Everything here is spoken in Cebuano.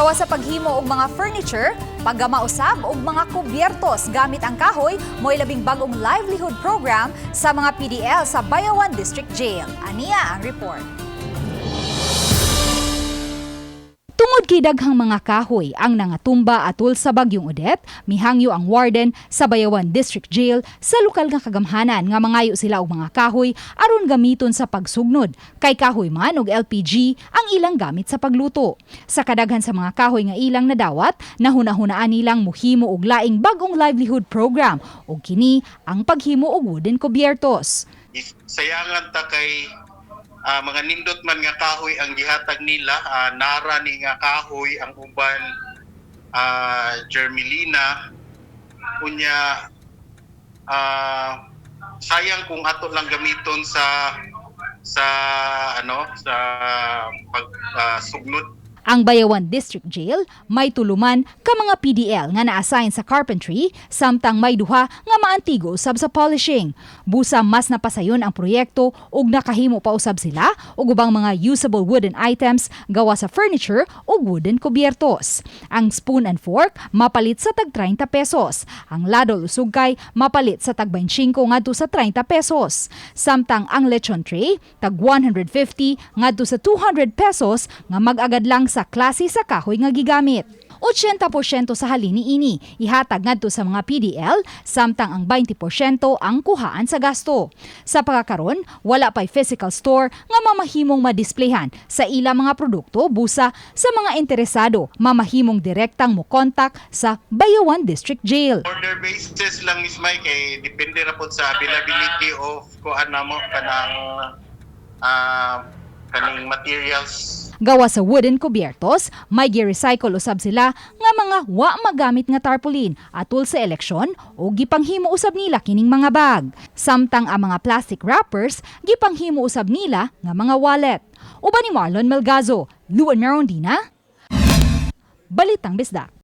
Gawa sa paghimo og mga furniture, paggama usab og mga kubyertos gamit ang kahoy, mo'y labing bagong livelihood program sa mga PDL sa Bayawan District Jail. Ania ang report. Tungod kay daghang mga kahoy ang nangatumba atul sa bagyong Odette, mihangyo ang warden sa Bayawan District Jail sa lokal nga kagamhanan nga mangayo sila og mga kahoy aron gamiton sa pagsugnod, kay kahoy man og LPG ang ilang gamit sa pagluto. Sa kadaghan sa mga kahoy nga ilang nadawat, nahuna-hunaan nilang muhimo og laing bag-ong livelihood program ug kini ang paghimo og wooden kubyertos. Sayangan ta kay mga nindot man nga kahoy ang gihatag nila, nara ni nga kahoy, ang uban Germelina. Unya sayang kung ato lang gamiton sa ano, sa pag sugnod. Ang Bayawan District Jail may tuluman ka mga PDL nga na-assign sa carpentry, samtang may duha nga maantigo usab sa polishing. Busa mas napasayon ang proyekto ug nakahimo pa usab sila og ubang mga usable wooden items gawa sa furniture ug wooden kubyertos. Ang spoon and fork mapalit sa tag 30 pesos. Ang ladle ug sugkay mapalit sa tag 25 ngadto sa 30 pesos. Samtang ang lechon tray tag 150 ngadto sa 200 pesos nga mag-agad lang sa klase sa kahoy nga gigamit. 80% sa halin niini ihatag ngadto sa mga PDL, samtang ang 20% ang kuhaan sa gasto. Sa pagkakaron, wala pa'y physical store nga mamahimong madisplayhan sa ilang mga produkto, busa sa mga interesado mamahimong direktang mokontak sa Bayawan District Jail. Order basis lang, Miss Mike, kay depende ra pod sa availability of kuan namo, kanang kaning materials. Gawa sa wooden kubyertos, may gi-recycle usab sila nga mga wa magamit nga tarpaulin atul sa eleksyon o gipanghimo usab nila kining mga bag. Samtang ang mga plastic wrappers gipanghimo usab nila nga mga wallet. Uban ni Marlon Melgazo, Luan Merondina, Balitang Bisdak.